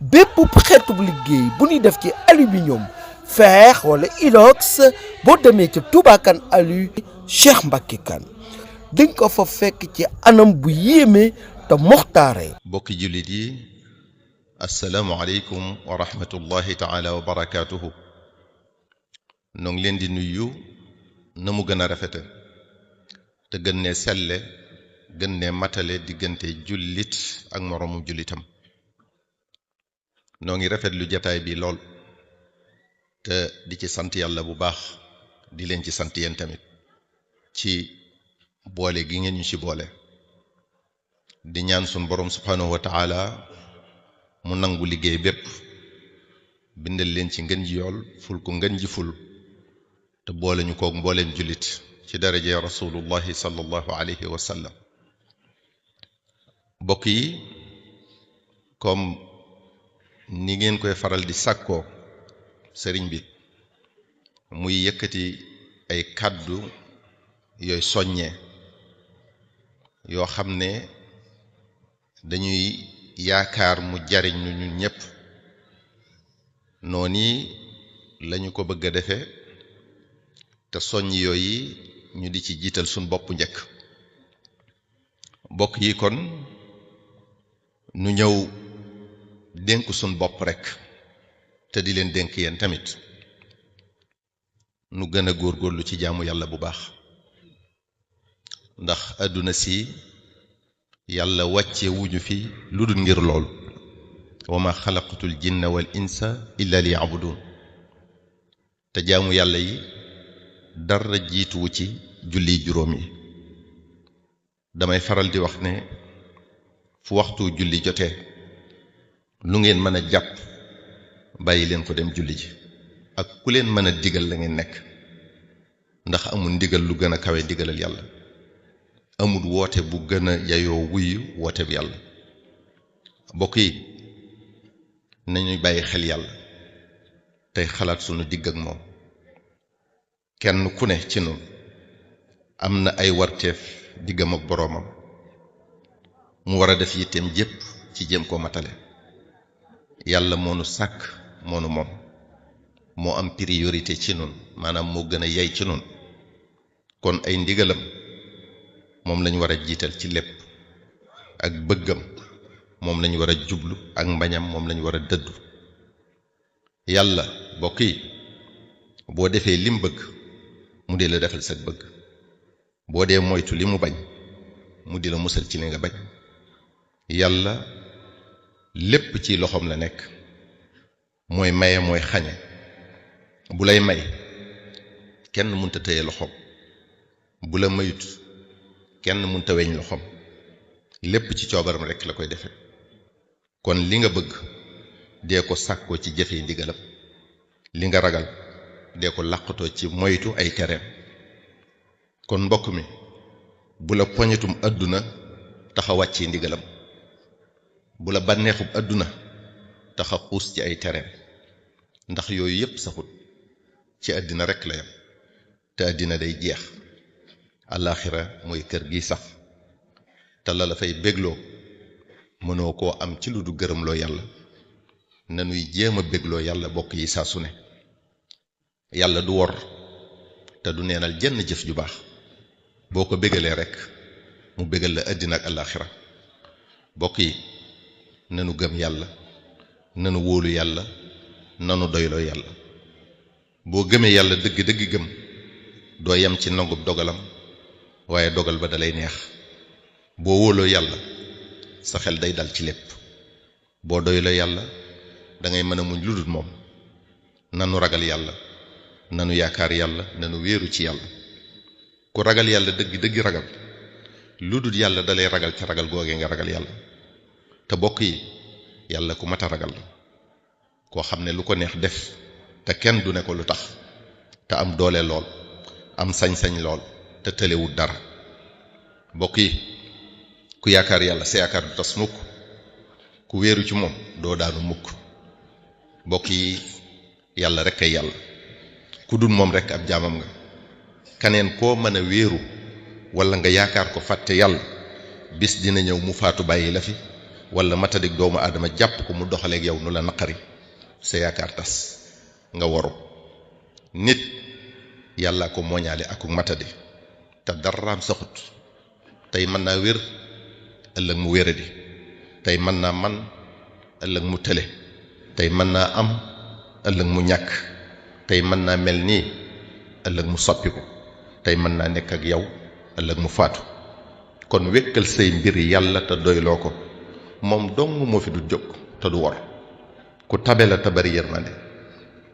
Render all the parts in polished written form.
bépp xeetu liggéey bu ñuy def ci aluminium fer wala inox boo demee ca Touba Kane Alu Cheikh Mbacké Kane dinga ko fa fekk ci anam bu yéeme te moxtaare. bokki jullit yi asalaamualeykum wa rahmatullahi taala wa barakaatuhu. noo ngi leen di nuyu na mu gën a rafete te gën ne selle gën ne matale diggante jullit ak moroomu jullitam. noo ngi rafet lu jataay bi lool te di ci sant yàlla bu baax di leen ci sant yéen tamit ci boole gi ngeen ñu ci boole. di ñaan sun borom subhanahu wa taala mu nangu liggéey bépp bindal leen ci ngën ji yool ful ko ngën ji ful te boole ñu koog mbooleem jullit ci daraje rasulullahi sallallahu alayhi wa sallam. bokk yi comme ni ngeen koy faral di sàkkoo sëriñ bi muy yëkkati ay kàddu yooy soññee yoo xam ne dañuy yaakaar mu jariñ ñu ñun ñépp noonu lañu ko bëgg a defe te soññ yooyu ñu di ci jiital suñ bopp njëkk. bokk yi kon nu ñëw dénk suñ bopp rekk te di leen dénk yéen tamit nu gën a góorgóorlu ci jaamu yàlla bu baax ndax àdduna si yàlla wàcce wuñu fi lu dul ngir lool wa ma xalaqatul jinna wal insa illa liya'budun te jaamu yàlla yi dara jiituwu ci julli juróom yi. damay faral di wax ne fu waxtu julli jotee lu ngeen mën a jàpp bàyyi leen ko dem julli ji ak ku leen mën a digal la ngeen nekk ndax amul ndigal lu gën a kawe ndigalal yàlla, amul woote bu gën a yayoo wuyu woote bi yàlla. bokk yi nañuy bàyyi xel yàlla tey xalaat sunu digg ak moom. kenn ku ne ci noonu am na ay warteef diggam ak boroomam mu war a def yitteem jépp ci jéem koo matale. yàlla moo nu sàkk moo nu moom moo am priorité ci noonu maanaam moo gën a yey ci noonu kon ay ndigalam moom lañu war a jiital ci lépp ak bëggam moom lañu war a jublu ak mbañam moom lañu war a dëddu. yàlla bokk yi boo defee lim bëgg mu di la defal sa bëgg, boo dee moytu li mu bañ mu di la musal ci li nga bañ. yàlla lépp ci loxoom la nekk, mooy maye mooy xañe. bu lay may kenn mënta téye loxoom, bu la mayut kenn mënta weñ loxoom. lépp ci coobaram rekk la koy defe. kon li nga bëgg dee ko sàkkoo ci jëfe ndigalam, li nga ragal dee ko làqatoo ci moytu ay tereem. kon mbokk mi bu la poñetum àdduna taxa wàcce ndigalam, bu la bànneexub àdduna taxa xuus ci ay tereem, ndax yooyu yépp saxut, ci àddina rekk la yam te àddina day jeex. àllaaxira mooy kër gi sax te la fay bégloo mënoo koo am ci lu du gërëmloo yàlla. nanuy jéem a bégloo yàlla bokk yi saa su ne. yàlla du wor te du neenal jenn jëf ju baax. boo ko bégalee rekk mu bégal la àddina ak àllaaxira. bokk yi nanu gëm yàlla, nanu wóolu yàlla, nanu doyloo yàlla. boo gëmee yàlla dëgg-dëgg gëm doo yem ci nangub dogalam, waaye dogal ba dalay neex. boo wóoloo yàlla sa xel day dal ci lépp. boo doyloo yàlla dangay mën a muñ lu dul moom. nanu ragal yàlla, nanu yaakaar yàlla, nanu wéeru ci yàlla. ku ragal yàlla dëgg-dëgg ragal lu dul yàlla dalay ragal ca ragal googee nga ragal yàlla. te bokk yi yàlla ku mat a ragal la, koo xam ne lu ko neex def te kenn du ne ko lu tax, te am doole lool, am sañ-sañ lool, te tëlewul dara. bokk yi ku yaakaar yàlla sa yaakaar du tas mukk, ku wéeru ci moom doo daanu mukk. bokk yi yàlla rekk ay yàlla, ku dul moom rekk ab jaamam nga. kaneen koo mën a wéeru walla nga yaakaar ko fàtte yàlla bis dina ñëw mu faatu bàyyi la fi wala matadik doomu aadama jàpp ko mu doxaleeg yow nu la naqari sa yaakaar tas nga waru. nit yàlla ko mooñaale ak matadi te daraam saxut. tey mën naa wér ëllëg mu wéradi, tey mën naa man ëllëg mu tële, tey mën naa am ëllëg mu ñàkk, tey mën naa mel nii ëllëg mu soppiku, tey mën naa nekk ak yow ëllëg mu faatu. kon wékkal say mbir yàlla te doyloo ko, moom dong moo fi du jóg te du wor. ku tabe la te bari yërmande,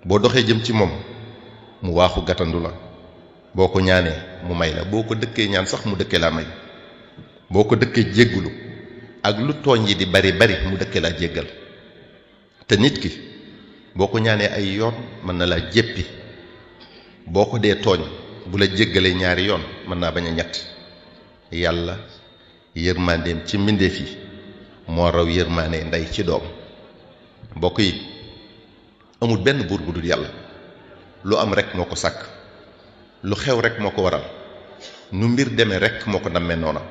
boo doxee jëm ci moom mu waaxu gàttandu la, boo ko ñaanee mu may la, boo ko dëkkee ñaan sax mu dëkkee laa may, boo ko dëkkee jéggulu ak lu tooñ yi di bari bari mu dëkkee laa jéggal. te nit ki boo ko ñaanee ay yoon mën na laa jéppi, boo ko dee tooñ bu la jéggalee ñaari yoon mën naa bañ a ñett. yàlla yërmandeem ci mbindeef yi moo raw yërmaande ndey ci doom. mbokk yi, amul benn buur bu dul yàlla. lu am rek moo ko sàkk, lu xew rek moo ko waral, nu mbir demee rek moo ko nammee noona.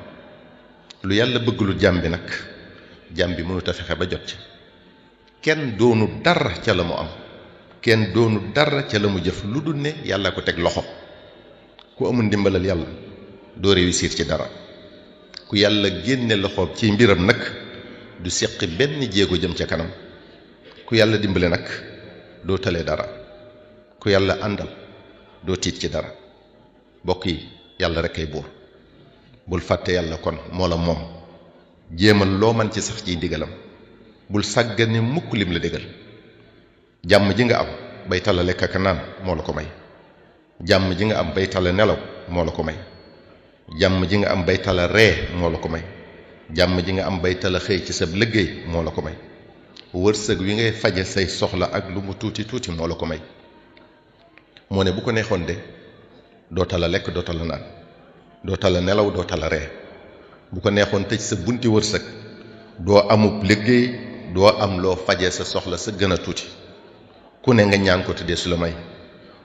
lu yàlla bëgg lu jàmm bi nag jàmm bi mënut a fexe ba jot ci. kenn doonu dara ca la mu am, kenn doonu dara ca la mu jëf lu dul ne yàlla ko teg loxo. ku amul ndimbalal yàlla doo réussir ci dara. ku yàlla génne loxoom ci mbiram nag du seqi benn jéego jëm ca kanam. ku yàlla dimbale nag doo tale dara. ku yàlla àndal doo tiit ci dara. mbokk yi, yàlla rek ay buur. bul fàtte yàlla kon moo la moom. jéemal loo man ci sax ciy ndigalam, bul sàggane mukk lim la digal. jàmm ji nga am bay tala lekk ak naan moo la ko may. jàmm ji nga am bay tala nelaw moo la ko may. jàmm ji nga am bay tala ree moo la ko may. jàmm ji nga am bay tala xëy ci sab liggéey moo la ko may. wërsëg wi ngay faje say soxla ak lu mu tuuti tuuti moo la ko may. moo ne bu ko neexoon de doo tala lekk, doo tala naan, doo tala nelaw, doo tala ree. bu ko neexoon tëj sa bunti wërsëg, doo amub liggéey, doo am loo faje sa soxla sa gën a tuuti. ku ne nga ñaan ko te dee su la may,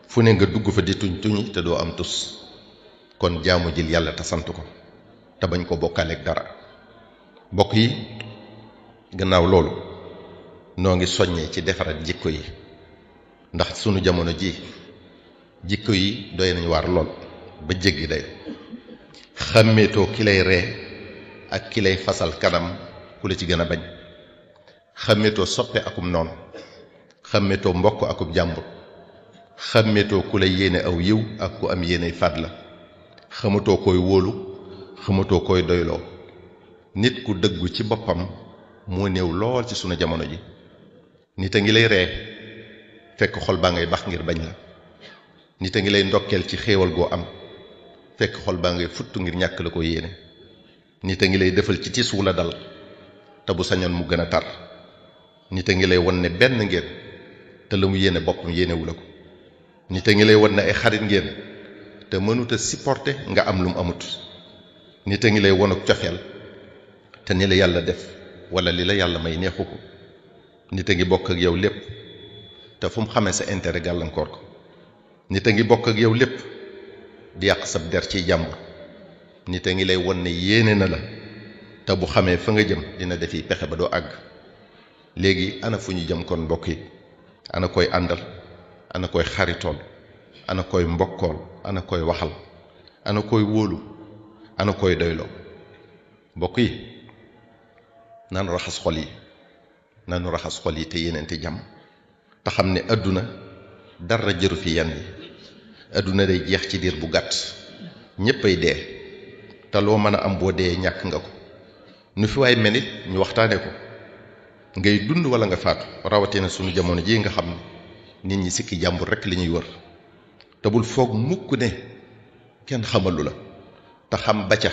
fu ne nga dugg fa di tuñ tuñi te doo am tus. kon jaamu jil yàlla te sant ko te bañ ko bokkaaleeg dara. mbokk yi, gannaaw loolu noo ngi soññee ci defaraat jikko yi, ndax sunu jamono ji jikko yi doy nañu waar lool ba jéggi day. xàmmeetoo ki lay ree ak ki lay fasal kanam ku la ci gën a bañ. xàmmeetoo soppe akum noonu, xàmmeetoo mbokk akub jàmbur, xàmmeetoo ku la yéene aw yiw ak ku am yéene faat la. xamatoo koy wóolu, xamatoo koy doyloo. nit ku dëggu ci boppam moo néew lool ci sunu jamono ji. nit a ngi lay ree fekk xol baa ngay bax ngir bañ la. nit a ngi lay ndokkeel ci xéewal goo am fekk xol baa ngay futt ngir ñàkk la ko yéene. nit a ngi lay defal ci tiis wu la dal te bu sañoon mu gën a tar. nit a ngi lay won ne benn ngeen te la mu yéene boppam yéenewu la ko. nit a ngi lay won ne ay xarit ngeen te mënut a supporter nga am lu mu amut. nit a ngi lay won ak cofeel te ni la yàlla def wala li la yàlla may neexu ko. nit a ngi bokk ak yow lépp te fu mu xamee sa intérêt gàllankoor ko. nit a ngi bokk ak yow lépp di yàq sab der ciy jàmbur. nit a ngi lay won ne yéene na la te bu xamee fa nga jëm dina defi pexe ba doo àgg. léegi ana fu ñu jëm kon mbokk yi? ana koy àndal, ana koy xaritool, ana koy mbokkool, ana koy waxal, ana koy wóolu, ana koy doyloo. mbokk yi, nanu raxas xol yi, nanu raxas xol yi te yéeneente jàmm te xam ne àdduna dara jëru fi yenn yi. àdduna day jeex ci diir bu gàtt, ñéppay dee te loo mën a am boo dee ñàkk nga ko. nu fi waay mel it ñu waxtaane ko. ngay dund wala nga faatu, rawatina sunu jamono ji nga xam ne nit ñi sikki jàmbur rekk li ñuy wër. te bul foog mukk ne kenn xamalu la, te xam ba ca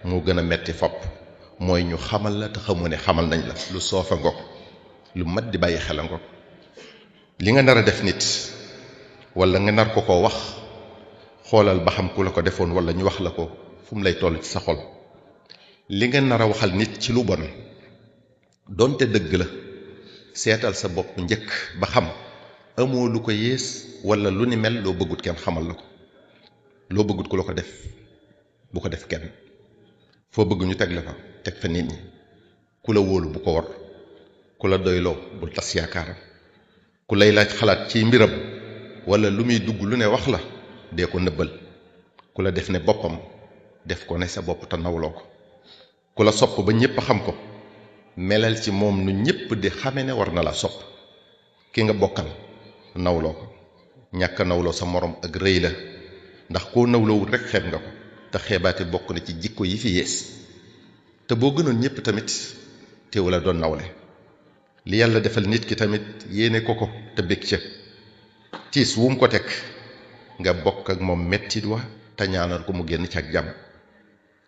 moo gën a metti fopp. mooy ñu xamal la te xamu ne xamal nañ la. lu soofa ngoog, lu mat di bàyyi xel a ngoog. li nga nar a def nit wala nga nar ko koo wax, xoolal ba xam ku la ko defoon wala ñu wax la ko fu mu lay toll ci sa xol. li nga nar a waxal nit ci lu bon donte dëgg la, seetal sa bopp njëkk ba xam amoo lu ko yées wala lu ni mel loo bëggut kenn xamal la ko. loo bëggut ku la ko def bu ko def kenn. foo bëgg ñu teg la fa teg fa nit ñi. ku la wóolu bu ko war, ku la doyloo bul tas yaakaaram, ku lay laaj xalaat ci mbiram wala lu muy dugg lu ne wax la dee ko nëbbal, ku la def ne boppam def ko ne sa bopp te nawloo ko, ku la sopp ba ñépp xam ko melal ci moom nu ñépp di xame ne war na la sopp. ki nga bokkal nawloo ko, ñàkk nawloo sa morom ak rëy la, ndax koo nawloowul rekk xeeb nga ko, te xeebaate bokk na ci jikko yi fi yees. te boo gënoon ñépp tamit teewu la doon nawle. li yàlla defal nit ki tamit yéene ko ko te bég ca, tiis wu mu ko teg nga bokk ak moom mettit wa te ñaanal ko mu génn ci ak jàmm.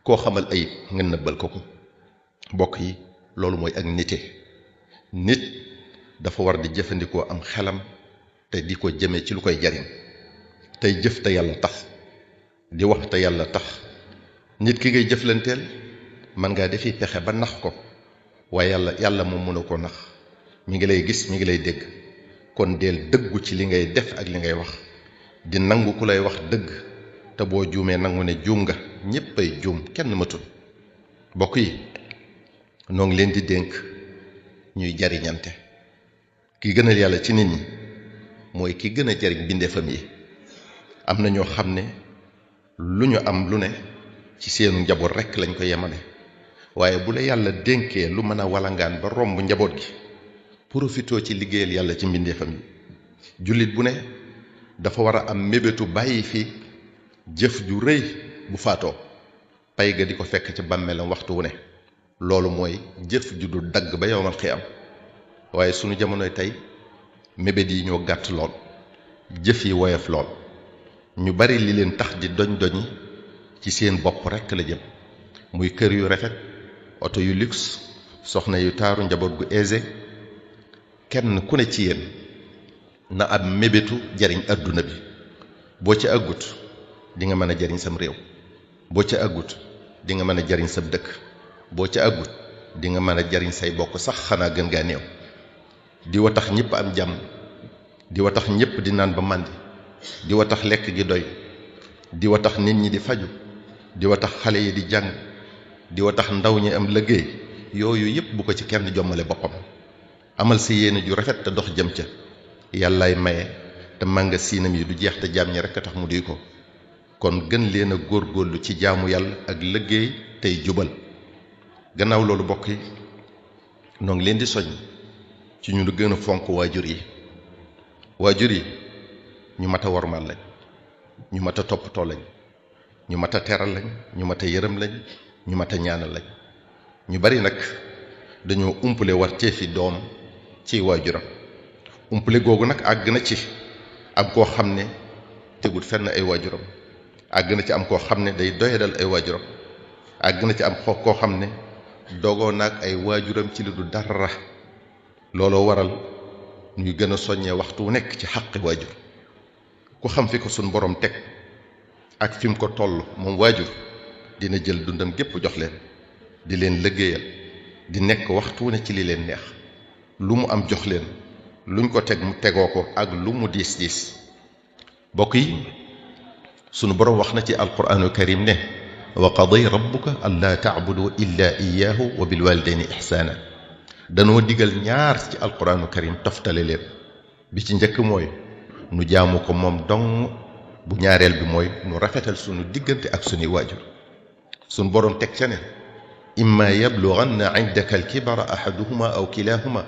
koo xamal ayib nga nëbbal ko ko. mbokk yi loolu mooy ak nite. nit dafa war di jëfandikoo am xelam te di ko jëme ci lu koy jariñ, tey jëf te yàlla tax, di wax te yàlla tax. nit ki ngay jëflanteel man ngaa defi pexe ba nax ko, waaye yàlla moom mënu ko nax. mi ngi lay gis, mi ngi lay dégg. kon deel dëggu ci li ngay def ak li ngay wax, di nangu ku lay wax dëgg, te boo juumee nangu ne juum nga. ñépp ay juum, kenn matul. mbokk yi noo ngi leen di dénk ñuy jariñante. ki gënal yàlla ci nit ñi mooy ki gën a jariñ bindeefam yi. am na ñoo xam ne lu ñu am lu ne ci seenu njaboot rekk lañ ko yemale, waaye bu la yàlla dénkee lu mën a walangaan ba romb njaboot gi, profitoo ci liggéeyal yàlla ci mbindeefam yi. jullit bu ne dafa war a am mébétu bàyyi fi jëf ju rëy bu faatoo pay ga di ko fekk ci bàmmeelam waxtu wu ne. loolu mooy jëf ju du dagg ba yowmal xiyaam. waaye sunu jamonoy tey mébét yi ñoo gàtt lool, jëf yi woyof lool. ñu bari li leen tax di doñi ci seen bopp rekk la jëm, muy kër yu rafet, oto yu luxe, soxna yu taaru, njaboot gu aisé. kenn ku ne ci yéen na am mébétu jariñ àdduna bi. boo ca àggut di nga mën a jariñ sam réew, boo ca àggut di nga mën a jariñ sam dëkk, boo ca àggut di nga mën a jariñ say bokk sax xanaa gën gaa néew. di wa tax ñëpp am jàmm, di wa tax ñëpp di naan ba màndi, di wa tax lekk gi doy, di wa tax nit ñi di faju, di wa tax xale yi di jàng, di wa tax ndaw ñi am liggéey. yooyu yëpp bu ko ci kenn jommale boppam. amal sa yéene ju rafet te dox jëm ca. yàllaay maye te mànga siinam yi du jeex te jaam ñi rekk a tax mu duy ko. kon gën leen a góorgóorlu ci jaamu yàlla ak liggéey tey jubal. gannaaw loolu bokk yi noo ngi leen di soññ ci ñu gën a fonk waajur yi. waajur yi ñu mat a wormaal lañ, ñu mat a toppatoo lañ, ñu mat a teral lañ, ñu mat a yërëm lañ, ñu mat a ñaanal lañ. ñu bari nag dañoo umpale wartee fi doom ci waajuram. umpale googu nag àgg na ci am koo xam ne tegul fenn ay waajuram, àgg na ci am koo xam ne day doyadal ay waajuram, àgg na ci am koo xam ne dogoo naag ay waajuram ci li du dara. looloo waral ñuy gën a soññee waxtu wu nekk ci xaqi waajur. ku xam fi ko suñ borom teg ak fi mu ko toll moom waajur, dina jël dundam gépp jox leen, di leen liggéeyal, di nekk waxtu wu ne ci li leen neex. lu mu am jox leen, luñ ko teg mu tegoo ko ak lu mu diis diis. bokk yi sunu borom wax na ci alquraanul karim ne wa qaday rabbuka allaa taabudu illa iyaahu wa bilwalidayni ihsaana. danoo digal ñaar ci alquraanul karim toftale leen. bi ci njëkk mooy nu jaamu ko moom dong, bu ñaareel bi mooy nu rafetal sunu diggante ak sunuy waajur. sunu borom teg ca ne imma yablughanna indaka alkibara ahaduhuma aw kilahuma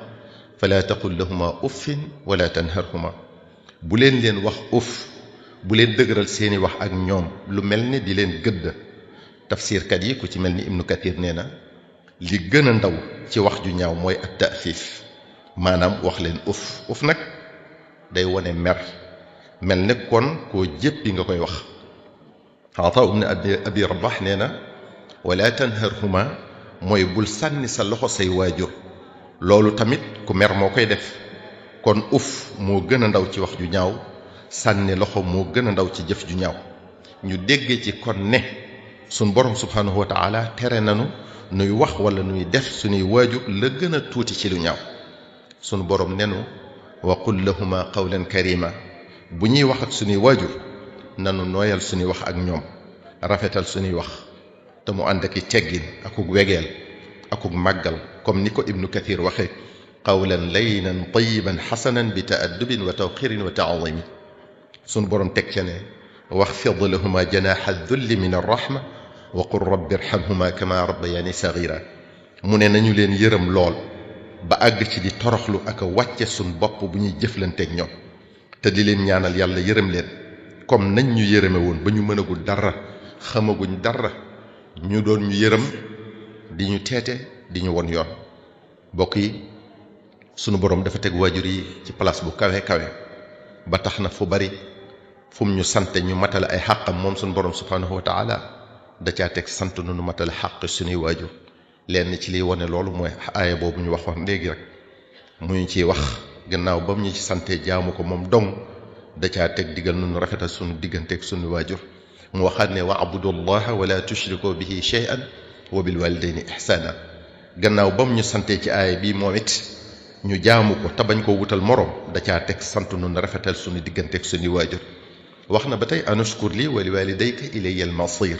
fala taqul lahuma uffin wala tanharhuma. bu leen wax uff, bu leen dëgëral seeni wax ak ñoom lu mel ni di leen gëdd. tafsirkat yi ku ci mel ni ibnu kathir nee na li gën a ndaw ci wax ju ñaaw mooy at tafiif, maanaam wax leen uff. uff nag day wone mer, mel ne kon koo jéppi nga koy wax. Ataa ibn abi rabax nee na wala tanharhuma mooy bul sànni sa loxo say waajur. loolu tamit ku mer moo koy def. kon uff moo gën a ndaw ci wax ju ñaaw, sànni loxo moo gën a ndaw ci jëf ju ñaaw. ñu déggee ci kon ne suñ borom subhanahu wa taala tere nanu nuy wax wala nuy def suñuy waajur la gën a tuuti ci lu ñaaw. suñ borom nenu wa qul lahuma qawlan karima. bu ñuy wax ak suñuy waajur nanu nooyal suñuy wax ak ñoom, rafetal suñuy wax te mu ànd ak i teggin akuk wegeel. akuk màggal comme ni ko ibnu kathir waxee qawlan laynan tayiban xasanan bi taaddubin wa tawqirin wa taadimi sun borom teg ca ne waxfid lahuma janaxa dulli min arrahma wa qul rabbi irhamhuma kama rabbayani sagira mu ne nañu leen yërëm lool ba àgg ci di toroxlu ak a wàcce suñ bopp bu ñuy jëflanteeg ñoom te di leen ñaanal yàlla yërëm leen comme nañ ñu yërëme woon ba ñu mënagul dara xamaguñ dara ñu doon ñu yërëm di ñu teete di ñu won yoon mbokk yi sunu borom dafa teg waajur yi ci place bu kawe kawe ba tax na fu bari fu mu ñu sante ñu matale ay xàqam moom sunu borom subhanahu wa taala da caa teg sant nu nu matale xàq suñuy waajur lenn ci liy wane loolu mooy aaya boobu ñu waxoon léegi rek mu ñu ciy wax gannaaw ba mu ñu ci sante jaamu ko moom dong da caa teg digal nu nu rafetal suñu digganteeg suñu waajur mu waxaat ne wa'budu llaha wala tushriku bihi shay'an wa bil walidayni ihsana gannaaw ba mu ñu santee ci aaya bii moom it ñu jaamu ko te bañ ko wutal moroom da caa teg sant nun rafetal suñu digganteeg suñu waajur wax na ba tey anushkur li wa li walidayka ilayya al masir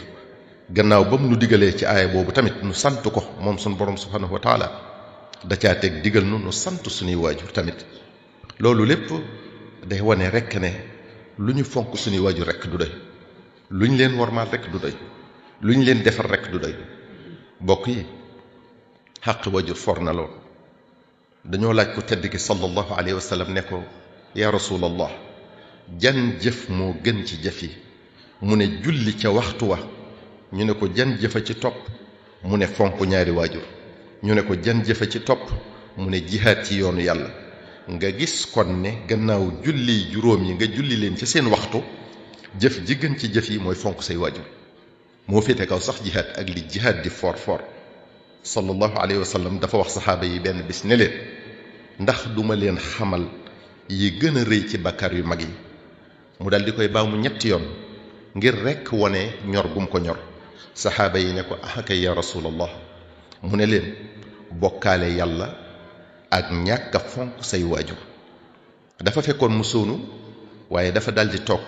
gannaaw ba mu nu digalee ci aaya boobu tamit nu sant ko moom suñu borom subhanahu wa taala da caa teg digal nu sant suñuy waajur tamit loolu lépp day wane rekk ne lu ñu fonk suñuy waajur rekk du doy lu ñu leen wormaal rekk du doy lu ñu leen defar rekk du doy mbokk yi xàq waajur for na lool dañoo laaj ko tedd gi sallallahu alayhi wa sallam ne ko yaa rasulallah jan jëf moo gën ci jëf yi mu ne julli ca waxtu wa ñu ne ko jan jëfa ci topp mu ne fonk ñaari waajur ñu ne ko jan jëfa ci topp mu ne jihaad ci yoonu yàlla nga gis kon ne gannaaw julli juróom yi nga julli leen ci seen waxtu jëf ji gën ci jëf yi mooy fonk say waajur moo féete kaw sax jihaad ak li jihaad di for for sallallahu alayhi wa sallam dafa wax saxaaba yi benn bis ne leen ndax duma leen xamal yi gën a rëy ci bakkaar yu mag yi mu dal di koy baamu ñetti yoon ngir rekk wone ñor gum ko ñor saxaaba yi ne ko akay ya rasulallah mu ne leen bokkaale yàlla ak ñàkk a fonk say waajur dafa fekkoon mu sóonu waaye dafa dal di toog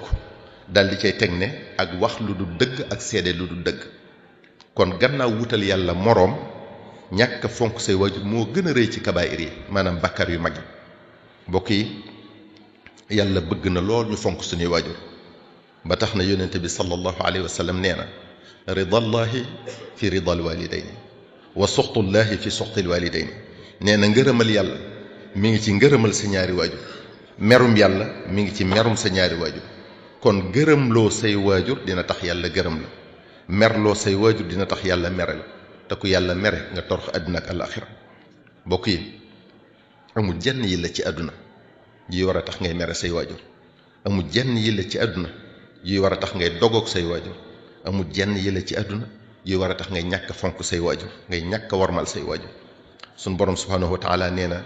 dal di cay teg ne ak wax lu du dëgg ak seede lu du dëgg kon gannaaw wutal yàlla moroom ñàkk a fonk say waajur moo gën a rëy ci kabaayir yi maanaam bàkkaar yu mag yi mbokk yi yàlla bëgg na lool ñu fonk suñuy waajur ba tax na yonente bi sallallahu alayhi wa sallam nee na ridallahi fi ridal walidayni wa suxtullahi fi suxtil walidayni nee na ngërëmal yàlla mi ngi ci ngërëmal sa ñaari waajur merum yàlla mi ngi ci merum sa ñaari waajur kon gërëmloo say waajur dina tax yàlla gërëm la merloo say waajur dina tax yàlla mere la te ku yàlla mere nga torox àdduna ak àlaxira mbokk yi amul jenn yi la ci àdduna yi war a tax ngay mere say waajur amul jenn yi la ci àdduna yi war a tax ngay dogoog say waajur amul jenn yi la ci àdduna yi war a tax ngay ñàkk fonk say waajur ngay ñàkk warmal say waajur sun borom subhanahu wa taala nee na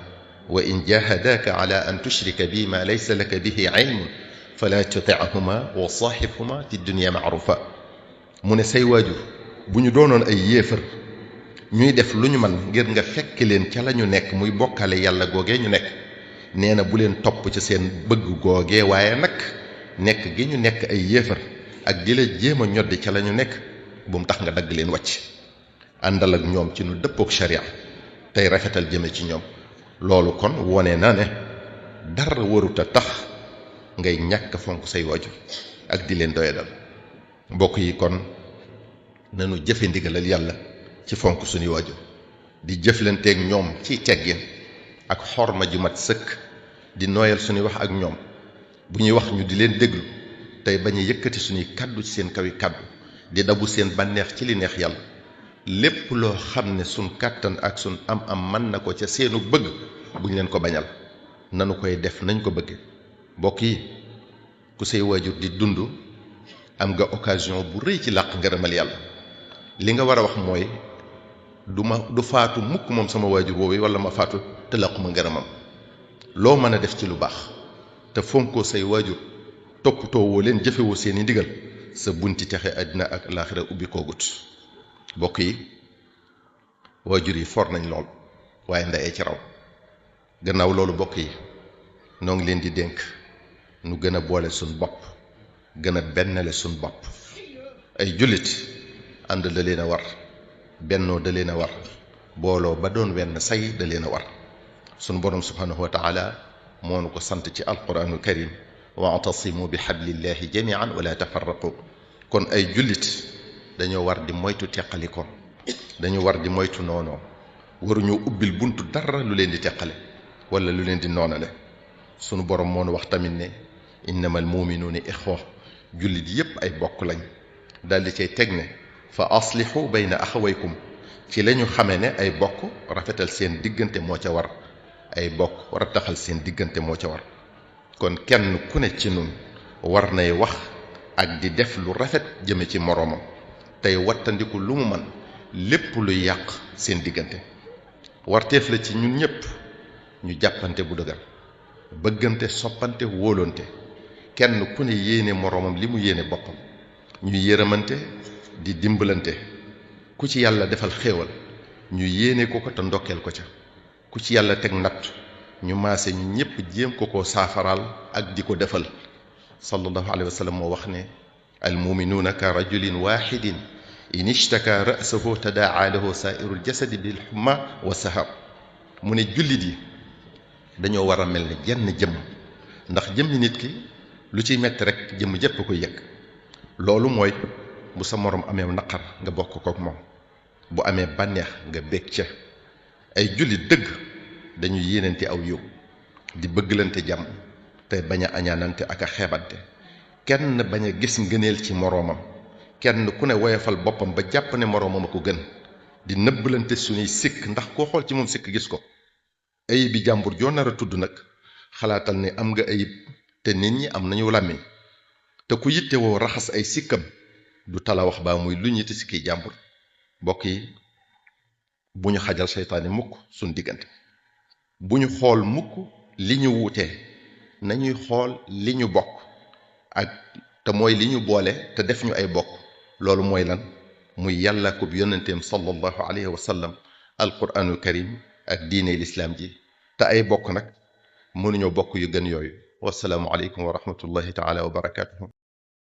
wa in jahadaka ala an tushrika bi ma laysa laka bihi ilmun fala tuti'huma wa sahibhuma fi dunya ma'rufa mu ne say waajur bu ñu doonoon ay yéefar ñuy def lu ñu man ngir nga fekk leen ca la ñu nekk muy bokkale yàlla googee ñu nekk nee na bu leen topp ci seen bëgg googee waaye nag nekk gi ñu nekk ay yéefar ak di la jéem a ñoddi ca la ñu nekk bu mu tax nga dagg leen wàcc àndal ak ñoom ci nu dëppook sharia tey rafetal jëme ci ñoom loolu kon wone na ne dara waruta tax ngay ñàkk fonk say waajur ak di leen doyadal mbokk yi kon nanu jëfe ndigalal yàlla ci fonk suñuy waajur di jëflanteeg ñoom ci teggin ak xorma ju mat sëkk di nooyal suñuy wax ak ñoom bu ñuy wax ñu di leen déglu tey bañ a yëkkati suñuy kàddu ci seen kawi kàddu di dabu seen bànneex ci li neex yàlla lépp loo xam ne suñ kàttan ak suñ am mën na ko ca seenu bëgg bu ñu leen ko bañal nanu koy def nañ ko bëgge mbokk yi ku say waajur di dund am nga occasion bu rëy ci làq ngërëmal yàlla li nga war a wax mooy du faatu mukk moom sama waajur boobu wala ma faatu te làquma ngërëmam loo mën a def ci lu baax te fonkoo say waajur toppatoo woo leen jëfewoo seeni ndigal sa bunti texe àddina ak laaxira ubbi koogut mbokk yi waajur yi for nañ lool waaye ndeyee ci raw gannaaw loolu mbokk yi noo ngi leen di dénk nu gën a boole suñ bopp gën a bennale suñ bopp ay jullit ànd da leen a war bennoo da leen a war booloo ba doon wenn say da leen a war sunu borom subhanahu wa taala moo nu ko sant ci alquraanul karim wa'tasimu bi hablillahi jamian wala tafarraqu kon ay jullit dañoo war di moytu teqali ko dañu war di moytu noonoo waruñoo ubbil buntu dara lu leen di teqale wala lu leen di noonale sunu borom moo nu wax tamit ne innamal muminuuna ixwa jullit yépp ay bokk lañ daldi cay teg ne fa aslihu bayna axawaykum ci lañu xamee ne ay bokk rafetal seen diggante moo ca war ay bokk rattaxal seen diggante moo ca war kon kenn ku ne ci nun war nay wax ak di def lu rafet jëme ci moroomam tey wattandiku lu mu man lépp luy yàq seen diggante warteef la ci ñun ñépp ñu jàppante bu dëgër bëggante soppante wóolonte kenn ku ne yéene moroomam li mu yéene boppam ñu yërëmante di dimbalante ku ci yàlla defal xéewal ñu yéene ko ko te ndokkeel ko ca ku ci yàlla teg natt ñu maase ñu ñépp jéem ko saafaraal ak di ko defal sallallahu alayhi wa sallam moo wax ne almuminuuna ka rajulin waxidin in ishtaka ra'sahu tadaa lahu saa'irul jasadi bil humma wa sahar mu ne jullit yi dañoo war a mel ne jenn jëmm ndax jëmmi nit ki lu ciy metti rek jëmm jëpp ko yëg loolu mooy bu sa moroom amee naqar nga bokk kook moom bu amee bànneex nga bég ca ay jullit dëgg dañuy yéenante aw yiw di bëgglante jàmm te bañ a añaanante ak a xeebante kenn bañ a gis ngëneel ci moroomam kenn ku ne woyofal boppam ba jàpp ne moroomam a ko gën di nëbbalante suñuy sikk ndax koo xool ci moom sikk gis ko ayib bi jàmbur joo nar a tudd nag xalaatal ne am nga ayib te nit ñi am nañu làmmiñ te ku yittewoo raxas ay sikkam du tala wax baa muy lu ñitti sikki jàmbur mbokk yi bu ñu xajal seytaane mukk suñ diggante bu ñu xool mukk li ñu wuutee nañuy xool li ñu bokk ak te mooy li ñu boole te def ñu ay bokk loolu mooy lan muy yàlla ko bi yonenteem sallallahu alayhi wa sallam alquranul karim ak diine lislaam ji te ay bokk nag mënuñoo bokk yu gën yooyu wasalaamu aleykum wa rahmatullahi taala wa barakatuhu